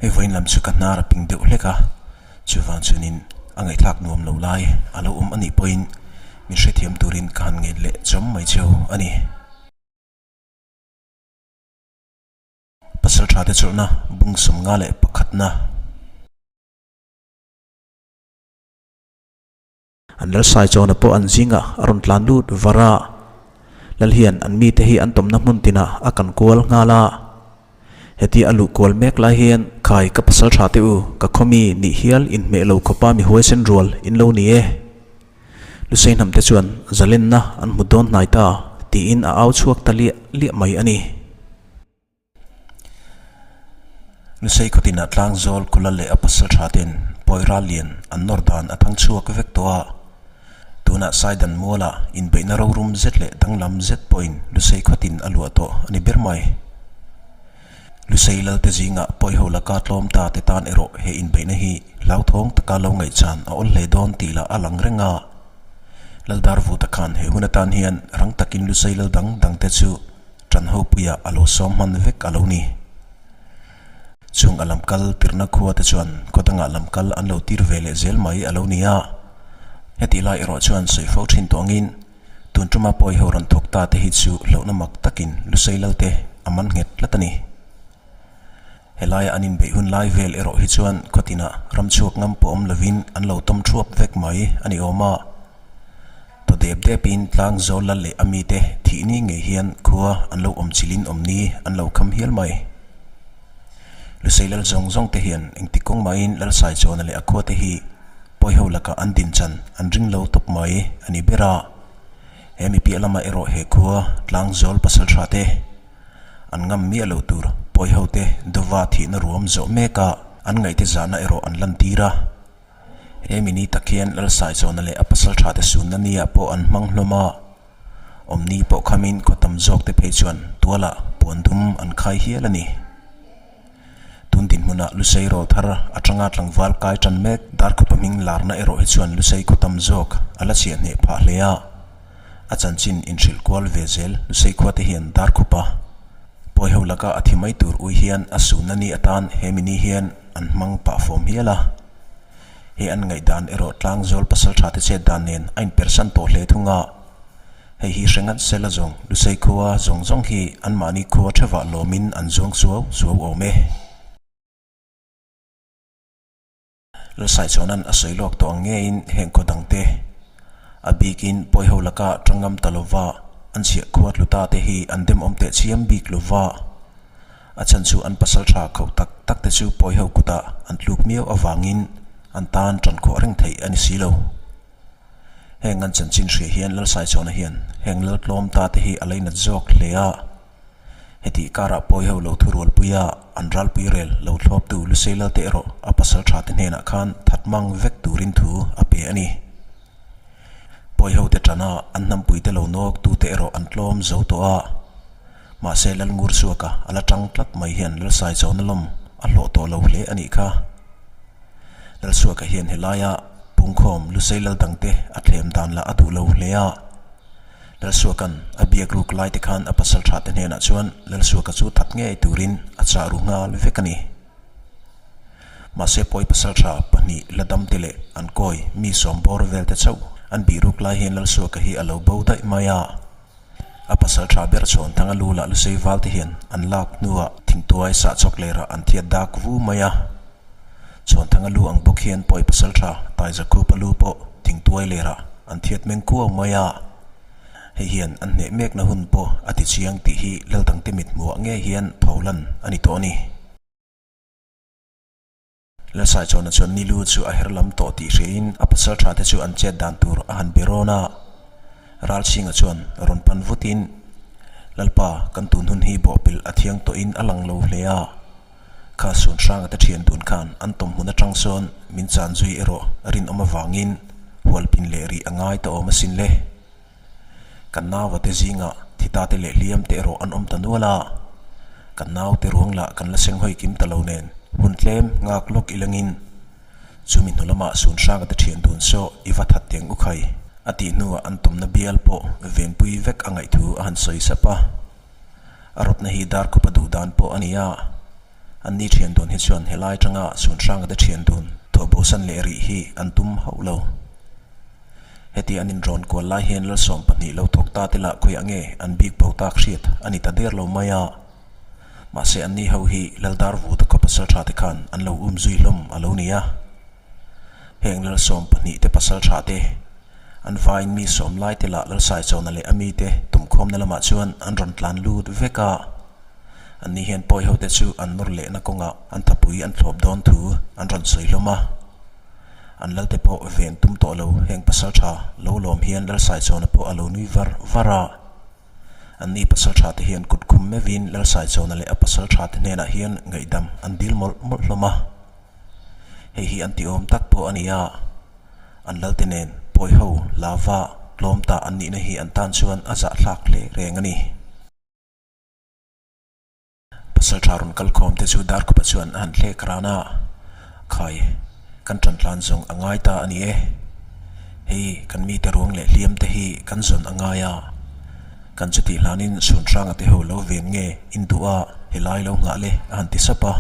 Hei vawiin lam chu ka hnar a ping deuh hlek a, chuvang chuanin a ngaihthlak nuam lo lai a lo awm anih pawhin min hrethiam turin ka han ngen leh chawm mai cheu a ni. Pasal tha te chawlhna bung 51 na. An lalsai chawna pawh an zingah a rawn tlan lut var a, lal hian an mite hi an tawmna hmun tinah a kan kual nghal a. Hetia a luh kual mek lai hian, Khai ka pasal tha teh u, ka khawmi nih hial inhmeh lo khawpa mi huaisen rual in lo ni e. Lusei hnamte chuan zalenna an hmu dawn hnai ta tiin a au chhuak ta liah liah mai a ni. Lusei khawtinah tlangzawl kula leh a pasal tha ten pawi ral lian an nawr dan a thang chhuak vek tawh a. Tunah Saidan mualah inbeihna rorum zet leh danglam zet pawhin Lusei khawtin a luah tawh a ni ber mai. Lusei lalte zingah pawi ho laka tlawm ta te tan erawh he inbeihna hi hlauthawng taka lo ngaihchan a awl hle dawn tih lah a lang reng a. Laldar Vuta khan he hun atan hian rang takin Lusei lal dang dangte chu Ṭan ho puiah a lo sawm hman vek a lo ni. Chung a lamkal tirhna khua te chuan khaw dangah lamkal an lo tir ve leh zel mai a lo ni a. Hetih lai erawh chuan sawi fo ṭhin tawh angin tun ṭuma pawi ho rawn thawk ta te hi chu hlauhna mak takin Lusei Lalte a man nghet tlat a ni. Helaia an inbeih hun lai vel erawh hi chuan khaw tinah ram chhuak ngam pawh awm lovin an lo tawm thuap vek mai a ni awm a. Thaw dep depin tlang zawl lal leh a mite thih ni ngei hian khua an lo awm chilhin awm ni an lo kham hial mai. Lusei lal zawng zawng te hian engti kawng mahin Lalsai Chawna leh a khua te hi pawiho lakah an din chan an ring lo tawp mai a ni ber a. He mi piah lamah erawh he khua tlang zawl pasal tha te an ngam miah lo tur pawiho te dawva thihna ruam zawh mek a an ngaihte zahna erawh an lantir a. He mi ni tak hian Lalsaichawna leh a pasal tha te sunna nia pawh an hmang hlawm a, awmni pawh khamin khaw tam zawk te phei chuan tualah puan dum an khai hial a ni. Tun dinhmunah Lusei rawl thar atanga tlangval kai tan mek Darkhupa hming larna erawh hi chuan Lusei khaw tam zawk a la chhiah hneh phah hle a, a chanchin inhrilh kual ve zel Lusei khua te hian Darkhupa pawiho laka a thi mai tur ui hian a sunna ni atan he mi ni hian an hmang pah fawm hial a. He an ngaihdan erawh tlangzawl pasal tha te chet dan nen a inpersan tawh hle thung a. Hei hi hre ngat sela zawng Lusei khua zawng zawng hi anmahni khua thevah lawmin an zuang suau suau awm e. Lalsaichawna'n a sawi lawk tawh ang ngeiin heng khaw dangte a bikin pawiho laka tangam ta lova an chhiah khua tlu ta te hi an demawm teh chiam bik lova. A chhan chu an pasal tha khauh tak tak te chu pawi ho kutah an tluk miau avangin an tan tan khawh reng theih a ni si lo. Heng an chanchin hria hian Lalsaichawna hian heng Laltlawm ta te hi a leinat zawk hle a. Hetih karah pawi ho lo thurualpui a, an ralpui rel lo thlawptu Lusei Lalte erawh a pasal tha te hnenah khan that mang vek turin thu a pe a ni. Pawi ho te tana an hnampuite lo nawk tute erawh an tlawm zo tawh a. Mahse Lalngur Suaka a la tang tlat mai hian Lalsai chona lawm a hlawh tawh lo hle a nih kha. Lalsuaka hian helaia pungkhawm Lusei lal dangte a thlem dan lah a duh lo hle a. Lalsuaka'n a biak ruk lai te khan a pasal tha te hnenah chuan Lalsuaka chu that ngei turin a chah ru nghal vek a ni. Mahse pawi pasal tha pahnih la dam te leh an kawi mi sawm bawr vel te chauh an bih ruk lai hian Lalsuaka hi a lo bo daih mai a. A pasal tha ber chhawn thanga lu lah lusei val te hian an lak hnuah thingtuai sah chawk lerah an thiat dak vu mai a. Chhawn thanga lu ang bawk hian pawi pasal tha Taizakhupa lu pawh thingtuai lerah an thiat meng kuau mai a. Hei hian an hneh mekna hun pawh a ti chiang tih hi Laldangte mithmuah ngei hian pholan a ni tawh a ni. Lalsaichawna chuan Nilu chu a her lam tawh tih hriain a pasal tha te chu an chet dan tur a han be rawn a. Ralchhinga chuan rawn pan vutin, Lalpa, kan tun hun hi bawhpelh a thiang tawhin a lang lo hle a. Kha sun hranga te thian dun khan an tawm hmun atang sawn min chan zui erawh rinawm avangin hualpin leh rih a ngai ta awm asin le. Kan naua te zingah thita te leh hliam te erawh an awm ta nual a, kan naute ruang lah kan la seng hawi kim ta lo nen hun tlem nghak lawk ilangin chumi hnu lamah sun hranga te thian dun saw i va that teng u khai a tih hnuah an tumna bial pawh venpui vek a ngaih thu a han sawi sap a. A rawtna hi dar khupa duh dan pawh a ni a. Anni thian dun hi chuan helai atanga Sunhranga te thian dun thawhbosan leh rih hi an tum hauh lo. Heti an inrawn kual lai hian Lalsawm pahnih lo thawk ta te lah khawiah nge an bik bo tak hriat a ni ta der lo mai a. Mahse anni ho hi Laldar Vuta khaw pasaltha te khan an lo um zui hlawm a lo ni a. Heng Lalsawm pahnih te pasaltha te an vaiin mi sawm lai te lah Lalsaichawna leh a mite tumkhawmna lamah chuan an rawn tlan lut vek a. Anni hian pawi ho te chu an nawr lehna kawngah an thapui an thlawp dawn thu an rawn sawi hlawm a. An lalte pawh ven tum tawh lo heng pasaltha lo lawm hian Lalsaichawna pawh a lo nui var var a. Anni pasaltha te hian kut khum meuhin Lalsaichawna leh a pasaltha te hnenah hian ngaihdam an dil mawlh mawlh hlawm a. Hei hi an tiawm tak pawh a ni a, an lalte nen pawi ho lava tlawm ta an nihna hi an tan chuan a zahthlak hle reng a ni. Pasalṭha rawn kal khawm te chu Darkhupa chuan a han thlek ran a, Khai, kan ṭan tlan zawng a ngai ta a ni e. Hei kan mite ruang leh hliam te hi kan zawn a ngai a, kan chutih hlanin Chhunhranga te ho lo ven nge in duh a, helai lo nghah le a han ti sap a.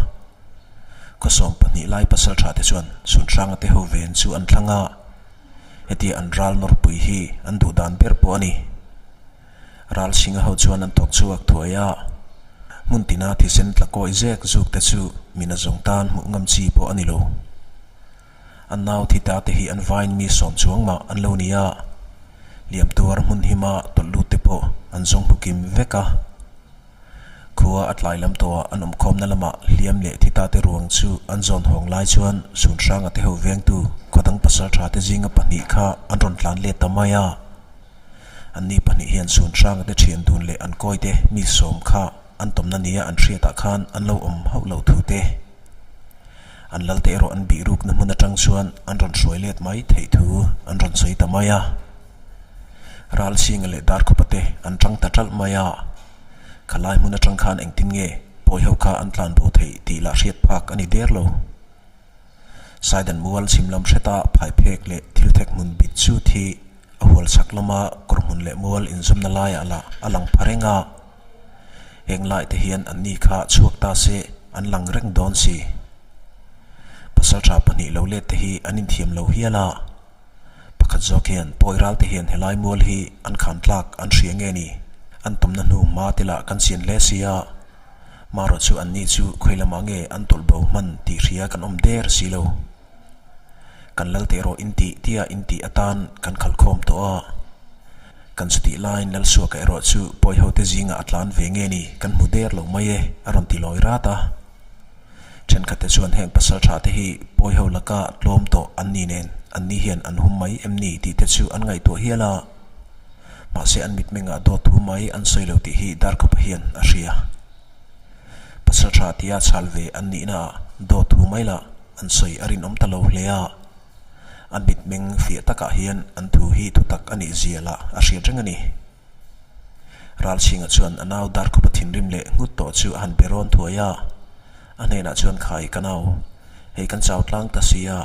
Khawsawm pahnih lai pasalṭha te chuan Chhunhranga te ho ven chu an thlang a, hetia an ral nawrpui hi an duh dan ber pawh a ni. Ralchhinga ho chuan an thawk chhuak thuai a, hmun tina thisen tla kawi zek zuk te chu mina zawng tan hmuh ngam chi pawh a ni lo. An nau thi ta te hi an vain mi sawm chuang mah an lo ni a, liam tuar hmun hima tawlh lut te pawh an zawng hmu kim vek a. Khua a tlai lam tawhah an awmkhawmna lamah hliam leh thi ta te ruang chu an zawn hawng lai chuan Sunhranga te ho vengtu khawdang pasaltha te zinga pahnih kha an rawn tlan let ta mai a. Anni pahnih hian Sunhranga te thian dun leh an kawi te mi sawm kha an tawmna nia an hriatah khan an lo awm hauh lo thu te. An lal te erawh an bih rukna hmun atang chuan an rawn hruai let mai theih thu an rawn sawi ta mai a. Ralchhinga leh Darkhupa te an tang ta ṭalh mai a. Khalai hmun atang khan engtin nge pawi ho kha an tlan bo theih tih lah hriat phak a ni der lo. Saidan mual chhim lam hreta phaiphek leh thil thek hmun bit chut hi a hual chhak lama kawr hmun leh mual inzawmna laiah lah a lang pha reng a. Heng lai te hian anni kha chhuak ta se an lang reng dawn si. Pasaltha pahnih lo let te hi an inthiam lo hial a. Pakhat zawk hian pawi ral te hian helai mual hi an khan tlak an hria nge ni? An tawmna hnu hma te lah kan chian hle si a. Marawh chu anni chu khawi lamah nge an tawlh bo hman tih hria kan awm der si lo. Kan lal teh rawh intih tia intih atan kan khalh khawm tawh a. Kan chutih laiin Lalsuaka erawh chu pawi ho te zingah a tlan ve nge ni kan hmu der lo mai e a rawn ti lawi rat a. Thenkhat te chuan heng pasal tha te hi pawi ho laka tlawm tawh an ni nen anni hian an hum mai em ni tih te chu an ngaihtuah hial a. Mahse an mitmengah dawt thu mai an sawi lo tih hi Darkhawpa hian a hria. Pasal tha tia chhal ve an nihna ah dawt thu mai lah an sawi a rinawm ta lo hle a. An mitmeng fiah takah hian an thu hi thutak a nih zia lah a hriat reng a ni. Ralchhinga chuan a nau Darkhupa thinrim leh nghut tawh chu a han pe rawn thuai a. A hnenah chuan Khai ka nau, hei kan chau tlang ta si a,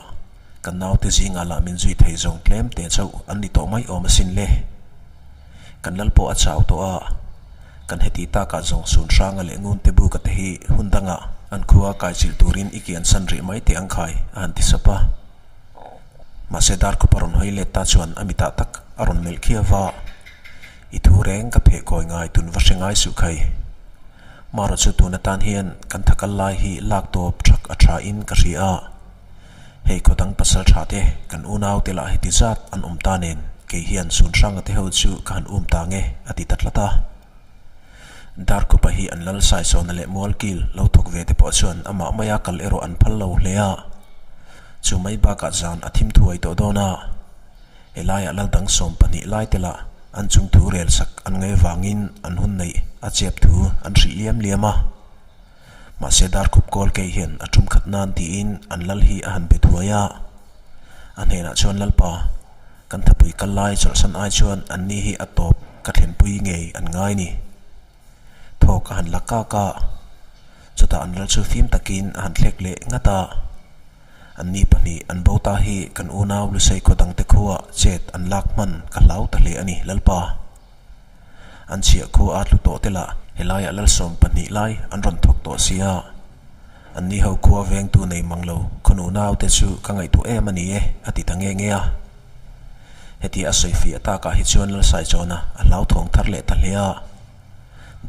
kan naute zingah lah min zui thei zawng tlem te chauh an ni tawh mai awm asin le. Kan lal pawh a chau tawh a, kan heti takah zawng sun hranga leh ngun te buka te hi hun dangah an khua kaichilh turin i kiansan rih mai teh ang khai, a han ti sap a. Mahse Darkhupa rawn hawi let ta chuan a mitah tak a rawn melh khiau va, I thu reng ka pheh kawi ngai tun va hre ngai suh khai. Marawh chu tun atan hian kan thakal lai hi lak tawp thak a tha in ka hria a. Hei khaw dang pasal tha te kan unau te lah heti zat an awm ta nen kei hian Sunhranga te ho chu ka han um ta nge a ti ta tlat a. Darkhupa hi an lal saisawna leh mualkil lo thawk ve te pawh chuan amah maia kal erawh an phal lo hle a. Chu mai bakah zan a thim thuai tawh dawn a. Helaiah lal dang 12 lai te lah an chung thu rel sak an ngaih avangin an hun neih a chep thu an hrilh liam liam a. Mahse Darkhup kawl kei hian a tum khat nan tiin an lal hi a han be thuai a. A hnenah chuan Lalpa, Kan thapui kal lai chawlhsan ai chuan anni hi a tawp ka thlenpui ngei an ngai ni. Thawk a han la kak a, chutah an lal chu fim takin a han thlek leh ngat a. Anni pahnih an bo ta hi kan unau Lusei khaw dangte khuaa chet an lak hman ka hlau ta hle a ni Lalpa. An chhiah khu a tlu tawh te lah helaiah lal 12 lai an rawn thawk tawh sia. Anni ho khua vengtu nei mang lo khaw nunau te chu ka ngaihtuah em a ni e, a ti ta nge nge a. Hetia a sawi fiah takah hi chuan Lalsaichawna a hlauthawng thar leh ta hle a.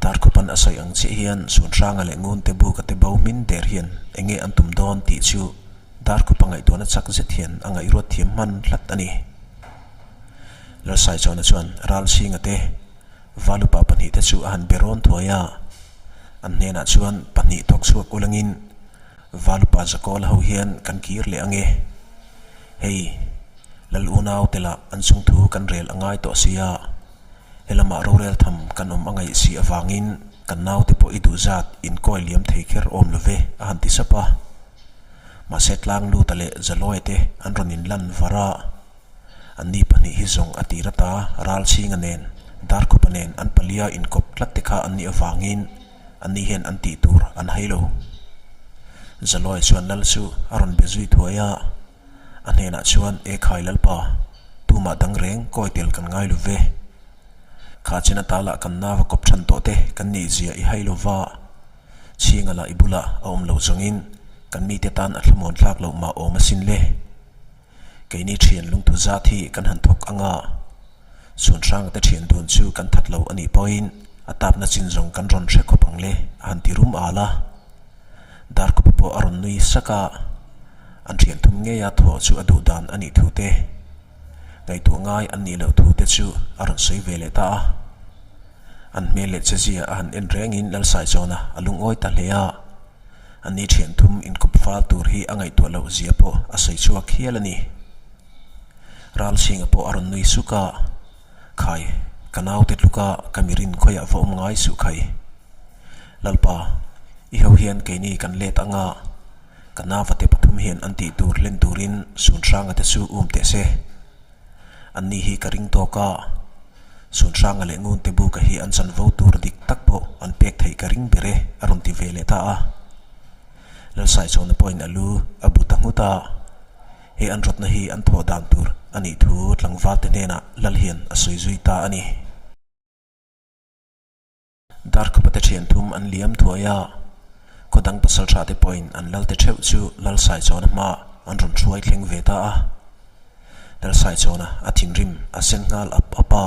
Darkhupan a sawi ang chiah hian Sunhranga leh Ngunte buka te bo hmin der hian enge an tum dawn tih chu Darkhupa ngaihtuahna chak zet hian a ngaihruat thiam hman hlat a ni. Lalsaichawna chuan Ralchhinga te Valupa pahnihte chu a han be rawn thuai a, an hnenah chuan pahnih thawk chhuak ulangin Valupa Zakawla ho hian kan kir leh ange. Hei, Lal unau te lah an chungthu kan rel a ngai tawh sia, helamah rorel tham kan awm a ngaih si avangin kan naute pawh i duh zat inkawi liam thei kher awm lo ve, a han ti sap a. Mahse tlang luta leh Zalawia te an rawn inlan var a. Anni pahnih hi zawng a tir ata Ralchhinga nen Darkhupa nen an palia inkawp tlat te kha an nih avangin anni hian an tih tur an hai lo. Zalawia chuan Lal chu a rawn be zui thuai a, a hnenah chuan Ekhai Lalpa, tumah dang reng kawi tel kan ngai lo ve. Kha chen ata lah kan nava kawp than tawh te kan nih zia i hai lo va, chhinga lah i bulah a awm lo zawngin kan mite tan a thlamuan thlak loh mah awm asin le. Keini thian lungthu zat hi kan han thawk ang a, Chhunhranga te thian dun chu kan that lo a nih pawhin a tapna chin zawng kan rawn hre khawp ang le a han ti rum al a. Darkhupa pawh a rawn nui sak a, an thian thum ngeia thaw chu a duh dan a nih thu te, ngaihtuah ngai an nih loh thu te chu a rawn sawi ve leh ta a. An hmel leh chezia a han en rengin Lalsaichawna a lungawi ta hle a. Ani thian thum inkawp fal tur hi a ngaihtuah loh zia pawh a sawi chhuak hial a ni. Ralchhinga pawh a rawn nui suk a, Khai, ka naute tluka ka mirin khawiah va awm ngai suh khai. Lalpa, i ho hian keini kan let ang a, ka navate pathum hian an tih tur hlen turin Sunhranga te chu um teh se. Anni hi ka ring tawk a, Sunhranga leh Ngunte buka hi an chanvo tur dik tak pawh an pek theih ka ring ber e, a rawn ti ve leh ta a. Lalsaichawna pawhin a lu a bu ta nghut a, he an rawtna hi an thawh dan tur a nih thu tlangvalte hnenah Lal hian a sawi zui ta a ni. Darkhupate thian thum an liam thuai a, khaw dang pasal tha te pawhin an lal te theuh chu Lalsaichawna hma an rawn hruai thleng ve ta a. Lalsaichawna a thinrim a sen nghal ap ap a,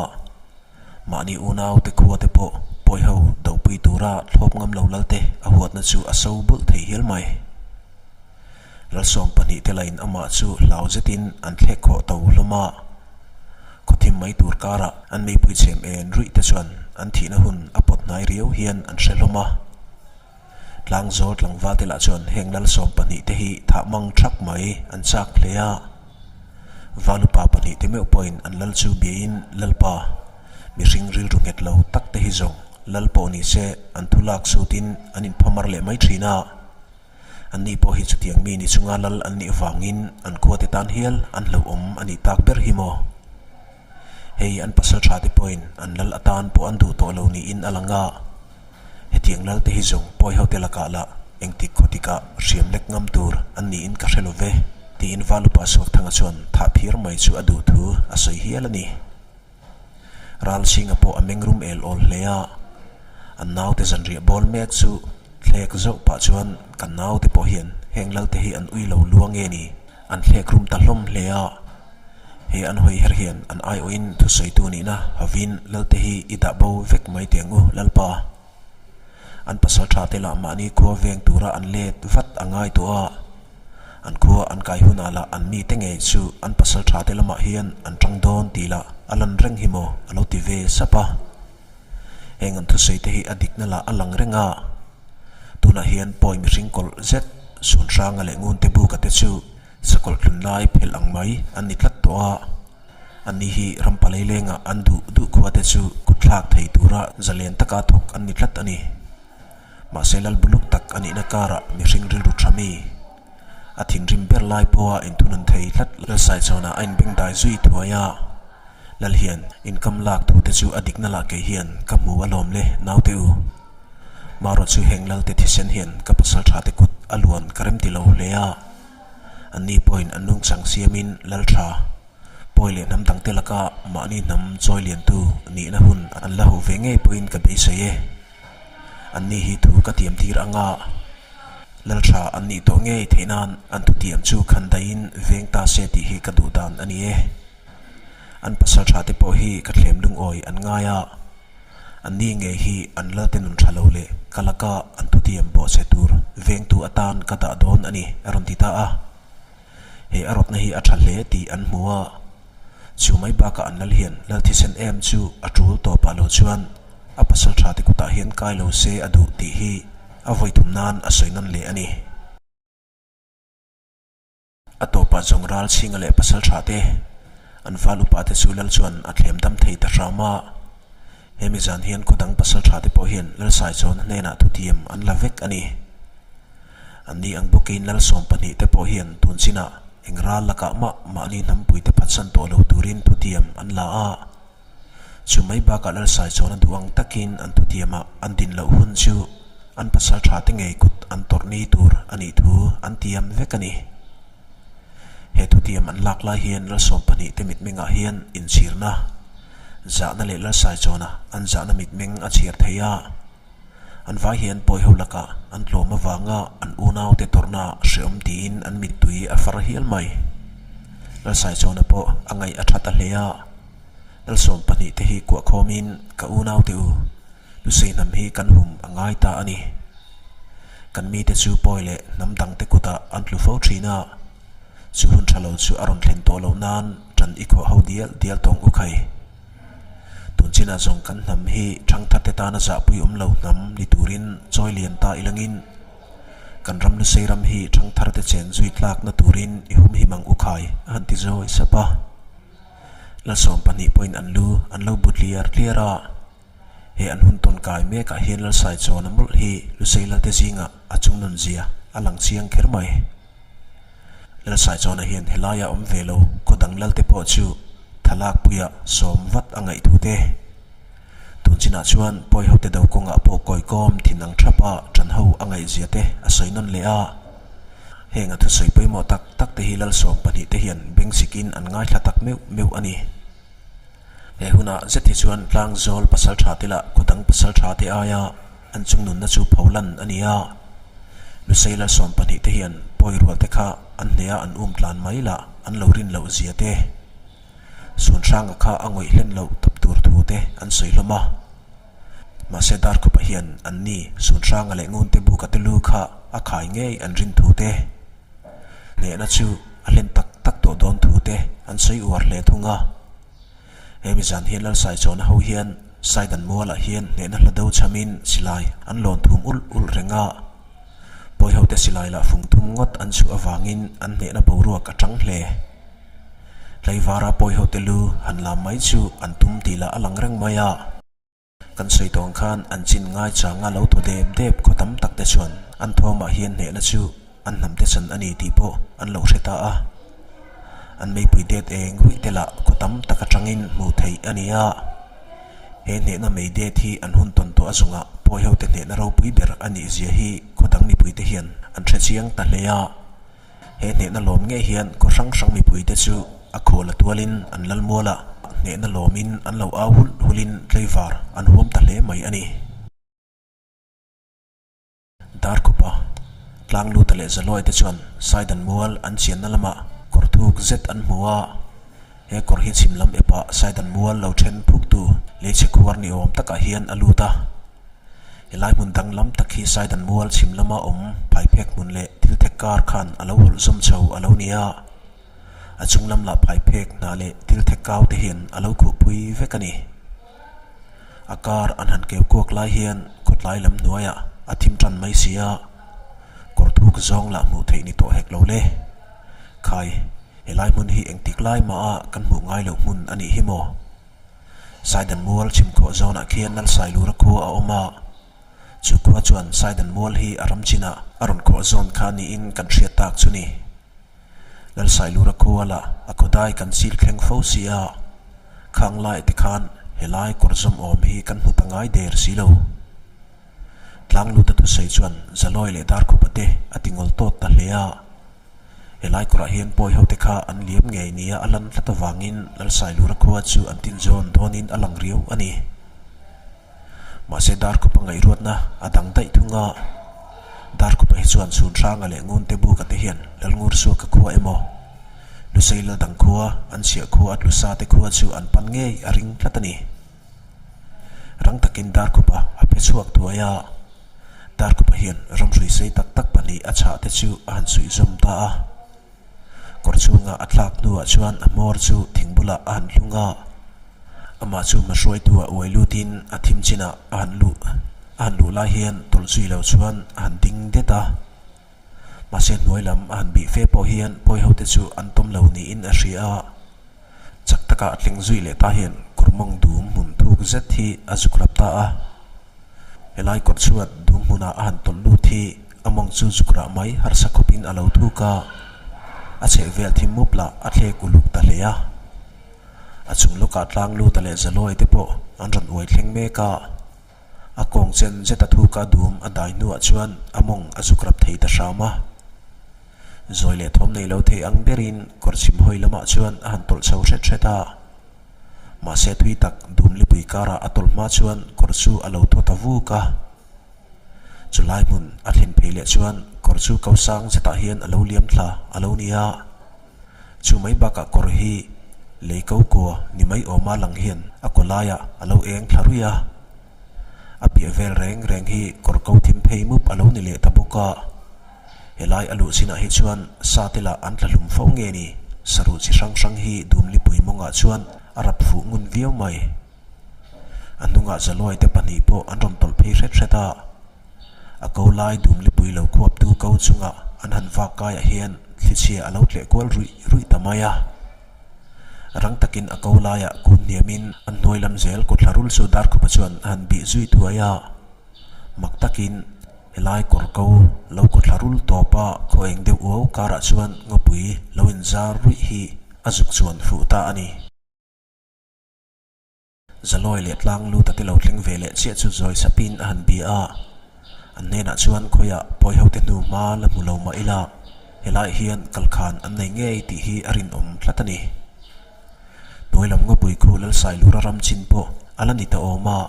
mahni unau te khua te pawh pawiho dopui tura thlawp ngam lo lal te a huatna chu a so bulh thei hial mai. Lalsawm pahnihte lain amah chu hlau zetin an thlek khawh to hlawm a. Khawthim mai tur karah an meipui chhem en ruih te chuan an thihna hun a pawt hnai riau hian an hre hlawm a. Tlangzawl tlangvalte lah chuan heng Lalsawm pahnihte hi thah mang thak mai an chak hle a. Valupa pahnihte meuh pawhin an lal chu biain Lalpa, mihring rilru nghet lo tak te hi zawng lal pawh ni se an thu lak sutin an inphamar leh mai thin a. Anni pawh hi chutiang mi ni chunga lal an nih vangin an khuate tan hial an hlauhawm a nih tak ber hi maw? Hei an pasal tha te pawhin an lal atan pawh an duh tawh lo niin a lang a, hetiang lal te hi zawng pawi hote lakah lah engtik khaw tikah hriam lek ngam tur an niin ka hre lo ve, tiin Valupa Suakthanga chuan thah phir mai chu a duh thu a sawi hial a ni. Ralchhinga pawh a meng rum el awl hle a, an naute zanriah bawl mek chu thlek zauh pah chuan kan naute pawh hian heng lalte hi an ui lo lua nge ni an thlek rum ta hlawm hle a, he an hawi her hian an aiawhin thusawitu nihna havin lalte hi i dah bo vek mai teh ang u Lalpa. An pasal tha te lah mahni khua veng tura an let vat a ngai tawh a, an khua an kai hunah lah an mite ngei chu an pasal tha te lamah hian an tang dawn tih lah a lan reng hi maw a lo ti ve sap a. Heng an thusawi te hi a dikna lah a lang reng a, tunah hian pawi mihring kawlh zet Sunhranga leh Ngunte buka te chu sakawlh tlun lai phelh ang mai an ni tlat tawh a. Anni hi ram palei lengah an duh duh khua te chu kut thlak thei tura zalen taka thawk an ni tlat a ni. Mahse lal buluk tak a nihna karah mihring rilru tha mi, a thinrim ber lai pawha inthunun thei tlat Lalsaichhawnah a inbengdai zui thuai a. Lal hian inkam lak thu te chu a dikna lah kei hian ka hmu alawm le naute u. Marawh chu heng lalte thisen hian ka pasal tha te kut a luan ka rem ti lo hle a. Anni pawhin an nungchang siamin lal tha. Pawi leh hnam dangte laka mahni hnam chawi liantu nihna hun an la huh ve ngei pawhin ka beisei e. Anni hi thu ka tiam tir anga. Lal tha an nih tawh ngei theih nan an thutiam chu khan daihin veng ta se tih hi ka duh dan a ni e. An pasal tha te pawh hi ka thlem lungawi an ngai a, an ni ngei hi an lalte nun tha lo leh ka laka an thutiam bawhchhe tur vengtu atan ka dah dawn a ni, a rawn ti ta a. He a rawtna hi a tha hle tih an hmu a, chu mai bakah an lal hian lal thisen em chu a tul tawpah lo chuan a pasal tha te kutah hian kai lo se a duh tih hi a vawi thum nan a sawi nawn leh a ni. A tawpah zawng ral chhinga leh pasal tha te an val upa te chu lal chuan a thlem dam thei ta hram a. Hemi zan hian khaw dang pasal tha te pawh hian Lalsaichawna hnenah thutiam an la vek a ni. An ni ang bawkin Lalsawm pahnihte pawh hian tun chinah eng ral lakah mah mahni hnampuite phatsan tawh lo turin thutiam an la a. Chu mai bakah Lalsaichawna duh ang takin an thutiamah an din loh hun chu an pasal thate ngei kut an tawrh ni tur a nih thu an tiam vek a ni. He thutiam an lak lai hian Lalsawm pahnihte mitmengah hian inchhirna, zahna leh Lalsaichawna an zahna mitmeng a chhiar thei a. An vai hian pawi ho lakah an tlawm avanga an unaute tawrhna hreawm tiin an mittui a far hial mai. Lalsaichawna pawh a ngaih a tha ta hle a, Lalsawm pahnihte hi kuahkhawmin ka unaute u Lusei hnam hi kan hum a ngai ta a ni. Kan mite chu pawi leh hnam dangte kutah an tlu fo thin a, chu hun tha lo chu a rawn thlen tawh loh nan ṭan i khawh ho dial dial tawng u khai. Tun chinah zawng kan hnam hi ṭhangtharte tana zahpui awm lo hnam ni turin chawi lian ta ilangin kan ram Lusei ram hi ṭhangtharte chen zui tlakna turin i humhim ang u khai a han ti zawi sap a. Lalsawm pahnihpawhin an lu an lo bu tliar tliar a. He an hun tawn kai mekah hian Lalsaichawna mawlh hi Lusei Lalte zingah a chungnun zia a lang chiang kher mai. Lalsaichawna hian helaia awm ve lo khaw dang Lalte pawh chu thalakpuia sawm vat a ngaih thu te. Tun chinah chuan pawi hote do kawngah pawh kawikawm thin ang thapa ṭan ho a ngaih zia te a sawi nawn leh a. Heng a thusawi pawimawh tak tak te hi Lalsawm pahnihte hian bengsikin an ngaithla tak meuh meuh a ni. He hunah zet hi chuan Tlangzawl pasal tha te lah khaw dang pasal tha te aia an chungnunna chu pho lan a ni a. Lusei Lalsawm pahnihte hian pawi rual te kha an hneha an um tlan mai lah an lo rin loh zia te, Sunhranga kha a ngawih hlen loh tawp tur thu te an sawi hlawm a. Mahse Darkhupa hian an ni Sunhranga leh Ngunte buka te lu kha a khai ngei an rin thu te, Hnehna chu a hlen tak tak tawh dawn thu te an sawi uar hle thung a. Hemi zan hian Lalsaichawna ho hian Saidan mualah hian hnehna hla do chhamin silai an lawn thum ulh ulh reng a. Pawi hote silai lah fung thum ngawt an chhuah avangin an hnehna boruak a tang hle. Tlaivara pawi hote lu han lam mai chu an tum tih lah a lang reng mai a. Kan sawi tawng khan an chin ngai changa lo thaw dep dep khaw tam tak te chuan an thawmah hian hnehna chu an hnam te chan a ni tih pawh an lo hre ta a. An meipui det eng ruih te lah khaw tam tak atangin hmuh theih a ni a. He hnehna mei det hi an hun tawn tawh a zungah pawi hote hnehna ropui ber a nih zia hi khaw dang mipui te hian an hre chiang ta hle a. He hnehna lawm ngei hian khaw hrang hrang mipuite chu a khawl a tualin an lal mual a, hnehna lawmin an lo au hulh hulhin tlaivar an huam ta hle mai a ni. Darkhupa, Tlangluta leh Zalawite chuan Saidan mual an chianna lamah kawr thuk zet an hmu a, he kawr hi chhim lam epah Saidan mual lo then phuktu leichhe khuar ni awm takah hian a lut a. Helai hmun danglam tak hi Saidan mual chhim lama awm phaiphek hmun leh thil thek kar khan a lo hawlh zawm chho a lo ni a. A chung lam lah phaiphek hna leh thil thek kau te hian a lo khuhpui vek a ni. A kar an han keu kuak lai hian khawtlai lam hnuaiah a thim tan mai si a, kawr thuk zawng lah hmuh theih ni tawh hek lo le. Khai, helai hmun hi engtik lai maha kan hmuh ngai loh hmun a nih hi maw? Saidan mual chhimkhawh zawnah khian Lalsailura khua a awm a, chu khua chuan Saidan mual hi a ram chinah a rawn khawh zawn kha niin kan hriat tak chu ni. Lalsailura khua lah a khawdai kan chil thleng fo si a, khang lai te khan helai kawr zawm awm hi kan hmu ta ngai der si lo. Tlangluta thusawi chuan Zalawi leh Darkhupa te a ti ngawl tawt ta hle a. Helai kawrah hian pawi hote kha an liam ngei nia a lan tlat avangin Lalsailura khua chu an tinzawn dawnin a lang riau a ni. Mahse Darkhupa ngaihruatna a dang daih thung a. Darkhupa hi chuan Chhunhranga leh Ngunte Buka te hian Lalngursuaka khua emaw, Lusei Laldang khua, an chhiah khua a tlusa te khua chu an pan ngei a ring tlat a ni. Rang takin Darkhupa a pe chhuak thuai a. Darkhupa hian ramhrui sei tak tak pahnih a chhah te chu a han suih zawm ta a. Kawr chhunga a thlak hnuah chuan a hmawr chu thing bulah a han hlung a. Amah chu hmahruaitu ah uai lutin a thim chinah a han luh a han luh lai hian tawlh zui lo chuan a han ding det a. Mahse hnuai lam a han bih fe pawh hian pawi ho te chu an tawm lo niin a hria a. Chak taka a tling zui leh ta hian kawr mawng dum hmun thuk zet hi a zuk rap ta a. Helai kawr chhuat dum hmunah a han tawlh lut hi a mawng chu zuk rah mai harsa khawpin a lo thuk a, a chheh vel thim mup lah a thlek uluk ta hle a. A chung lawkah tlang luta leh zalawi te pawh an rawn uai thleng mek a, a kawng chen zeta thuka dum a dai hnuah chuan a mawng a zuk rap thei ta hram a. Zawi leh thawm nei lo thei ang berin kawr chhim hawi lamah chuan a han tawlh chho hret hret a. Mahse tui tak dum lipui karah a tawlh hma chuan kawr chu a lo thaw ta vuk a. Chulai hmun a thlen phei leh chuan kawr chu ko sang zetah hian a lo liam thla a lo ni a. Chu mai bakah kawr hi lei ko kua ni mai awma lang hian a kaw laiah a lo eng thla ruih a. A piah vel reng reng hi kawr ko thim phei mup a lo ni leh ta bawk a. Helai a luh chinah hi chuan sa te lah an tla hlum fo nge ni? Saruh chi hrang hrang hi Dumlipui mawngah chuan a rap fuh ngun viau mai. A hnungah Zaluai te pahnih pawh an rawn tawlh phei hret hret a. A ko lai Dumlipui lo khuaptu ko chungah an han vak kaiah hian thlichhia a lo tleh kual ruih ruih ta mai a. Rang takin a ko laiah kun hniamin an hnuai lam zel kutthla rul chu Darkhupa chuan a han bih zui thuai a. Mak takin Helai kawr ko lo kawthla rul tawp a khaw eng deuh uau karah chuan ngawpui lo inzar ruih hi a zuk chuan fuh ta a ni. Zalawi leh tlang luta te lo thleng ve leh chiah chu zawi sapin a han bia a. An hnenah chuan khawiah pawi hote hnu hma la hmu lo mah ila helaiah hian kalkhan an nei ngei tih hi a rinawm tlat a ni. Hnuai lam ngawpui khu Lalsai lura ram chin pawh a la ni ta awm a,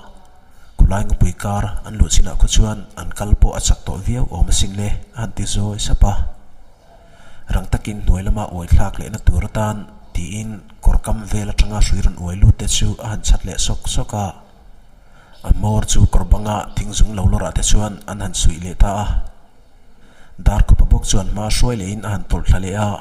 khulai ngawpui kar an luh chinah khaw chuan an kal pawh a chak tawh viau awm asin le a han ti zawi sap a. Rang takin hnuai lama uai thlak lehna tur atan tiin kawr kam vel atanga hrui rawn uai lut te chu a han chhat leh sawk sawk a. A hmawr chu kawr banga thing zung lo lawrah te chuan an han suih leh ta a. Darkhupa bawk chuan hma hruai lehin a han tawlh thla leh a.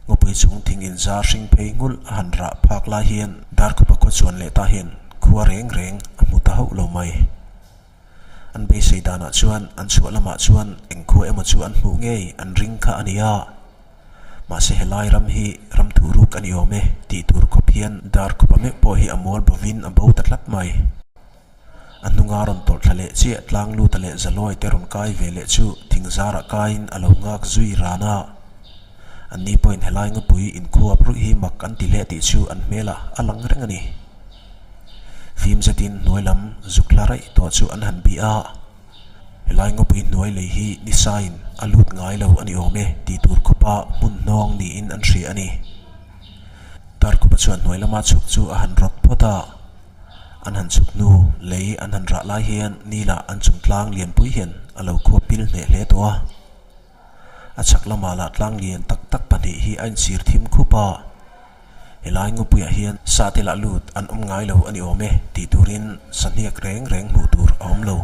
Ngawpui chung thing inzar hring phei nghulh a han rah phak lai hian Darkhupa khaw chuan leh ta hian khua reng reng a hmu ta hauh lo mai. An beisei danah chuan an chhuah lamah chuan eng khua emaw chu an hmuh ngei an ring kha a ni a. Mahse helai ram hi ram thuh ruk a ni awm e tih tur khawp hian Darkhupa meuh pawh hi a mual bovin a bo ta tlat mai. A hnunga rawn tawlh thla leh chiah tlang luta leh zalawi te rawn kai ve leh chu thing zarah kaiin a lo nghak zui ran a. An ni pawhin helai ngapui inkhuap ruih hi mak an ti hle tih chu an hmelah a lang reng a ni. Fim zetin hnuai lam zuk hla raih tawh chu an han bih a. Helai ngawpui hnuai lei hi nisain a lut ngai lo a ni awm e tih tur khawpa hmun hnawng niin an hria a ni. Darkhupa chuan hnuai lama chhuk chu a han rawt phawt a. An han chhuk hnu lei an han rah lai hian Nila an chung tlang lianpui hian a lo khuap pil hneh hle tawh a. A chhak lamah lah tlang lian tak tak pahnih hi a insir thim khup a. Helai ngawpuiah hian sa te lah lut an awm ngai lo a ni awm e tih turin sahniak reng reng hmuh tur a awm lo.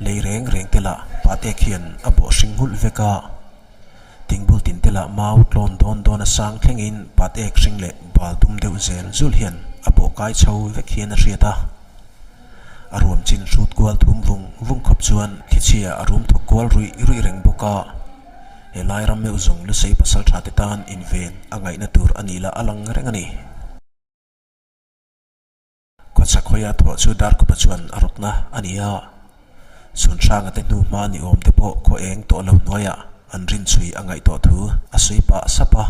Lei reng reng te lah patek hian a bawh hring nghulh vek a. Tingbul tin te lah mau tlawn dawn dawn a sang thlengin pat ek hring leh bal dum deuh zel zul hian a bawh kai chho vek hian a hriat a. A ruam chin hrut kual thum vung vung khawp chuan thlichhia a rum thawk kual ruih ruih reng bawk a. He lai ram meuh zawng lusei pasal tha te tan inven a ngaihna tur a nih lah a lang reng a ni. Khawchhak hawia thawh chu Darkhupa chuan a rawtna a ni a. Chhunhranga te hnu hma ni awm te pawh khaw eng tawh lo hnuaiah an rinchhui a ngaih tawh thu a sawi pah sap a.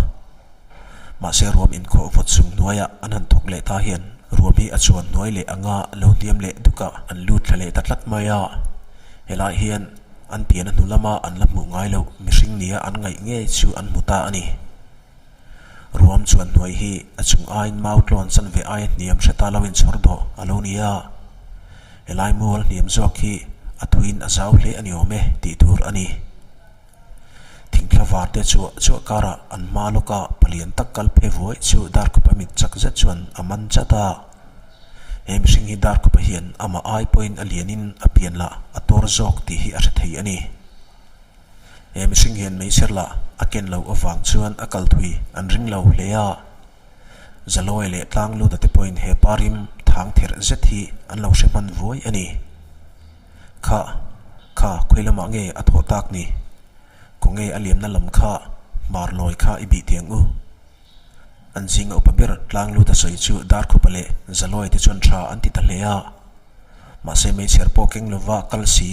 Mahse ruam inkhawh vawt chung hnuaiah an han thawk leh ta hian ruam hi a chuan hnuai leh anga lo hniam leh dukah an lut thla leh ta tlat mai a. Helai hian an pian a hnu lama an la hmuh ngai loh mihring nia an ngaih ngei chu an hmu ta a ni. Ruam chuan hnuai hi a chung aiin mau tlawn chan ve aia hniam hre ta lo inchhawr dawh a lo ni a. Helai mual hniam zawk hi a thuin a zau hle a ni awm e tih tur a ni. Thingthla var te chuah chuah karah an hma lawka palian tak kal phe vuai chu Darkhupa mit chak zet chuan a man chat a. He mihring hi Darkhupa hian amah ai pawhin a lianin a pian lah a tawr zawk tih hi a hre thei a ni. He mihring hian meichher lah a ken loh avang chuan a kal thui an ring lo hle a. Zalawi leh Tlangluta te pawhin he pa rim thang therh zet hi an lo hre hman vuai a ni. Kha, kha khawi lamah nge a thawh tak ni? Khaw nge a liamna lam kha hmar lawi kha i bih tiang u? An zinga upa ber tlang lut a sawi chu Darkhupa leh Zalawi te chuan tha an ti ta hle a. Mahse meichher pawh keng lova kal si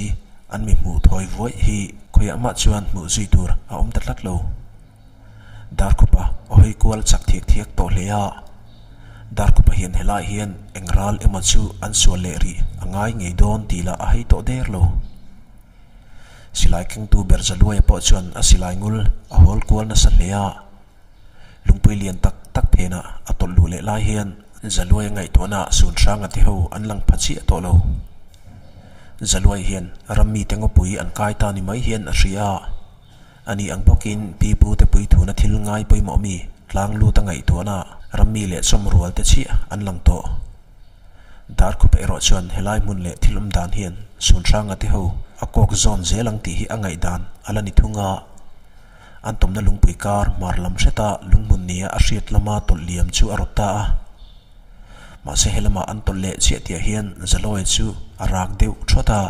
an mi hmuh thawi vuaih hi khawiah mah chuan hmuh zui tur a awm ta tlat lo. Darkhupa a hawi kual chak thiak thiak tawh hle a. Darkhupa hian helai hian eng ral emaw chu an sual leh rih a ngai ngei dawn tih lah a hei tawh der lo. Silai kengtu ber Zaluaia pawh chuan a silai ngul a hawl kual nasa hle a. Lungpui lian tak tak phenah a tawlh luh leh lai hian Zaluaia ngaihtuahna sun hranga te ho an lang pha chiah tawh lo. Zaluai hian rammi te ngawpui an kai ta ni mai hian a hria a. A ni ang bawkin pi pu te puithuna thil ngai pawimawh mi tlang lut a ngaihtuahna rammi leh chawmrual te chiah an lang tawh. Darkhupa erawh chuan helai hmun leh thil awm dan hian Sunhranga te ho a kawk zawn zel ang tih hi a ngaihdan a la ni thung a. An tawmna lungpui kar hmar lam hreta lunghmun nia a hriat lama tawlh liam chu a rawt ta a. Mahse helama an tawlh leh chiah tihah hian Zalawi chu a rak deuh thawt a.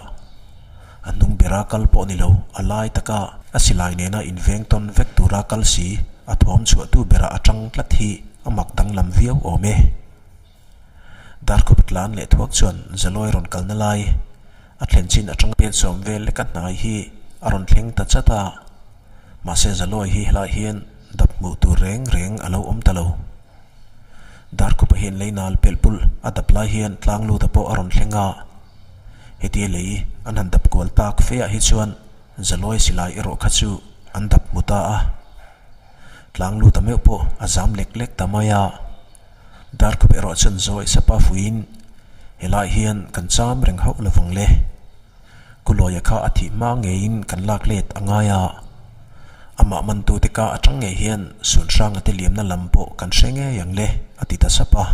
A hnung bera kal pawh ni lo, a lai taka a silai nena inveng tawn vek tura kal si a thawm chhuahtu berah a tang tlat hi a mak danglam viau awm e. Darkhup tlan leh thuak chuan Zalawi rawn kalna lai a thlen chin atang pen sawm vel leka hnai hi a rawn thleng ta chat a. Mahse Zalawi hi helaiah hian dap hmuh tur reng reng a lo awm ta lo. Darkhupa hian lei nal pelh pulh a dap lai hian tlang luta pawh a rawn thleng a. Hetia lei an han dap kual tak fe ah hi chuan Zalawi silai erawh kha chu an dap hmu ta a. Tlang luta meuh pawh a zam lek lek ta mai a. Darkhup erawh chuan zawi sapa fuiin helai hian kan cham reng hauh lovang le. Kulawia kha a thih hma ngeiin kan lak let a ngai a, amah mantute ka atang ngei hian Sunhranga te liamna lam pawh kan hre ngei ang le, a ti ta sap a.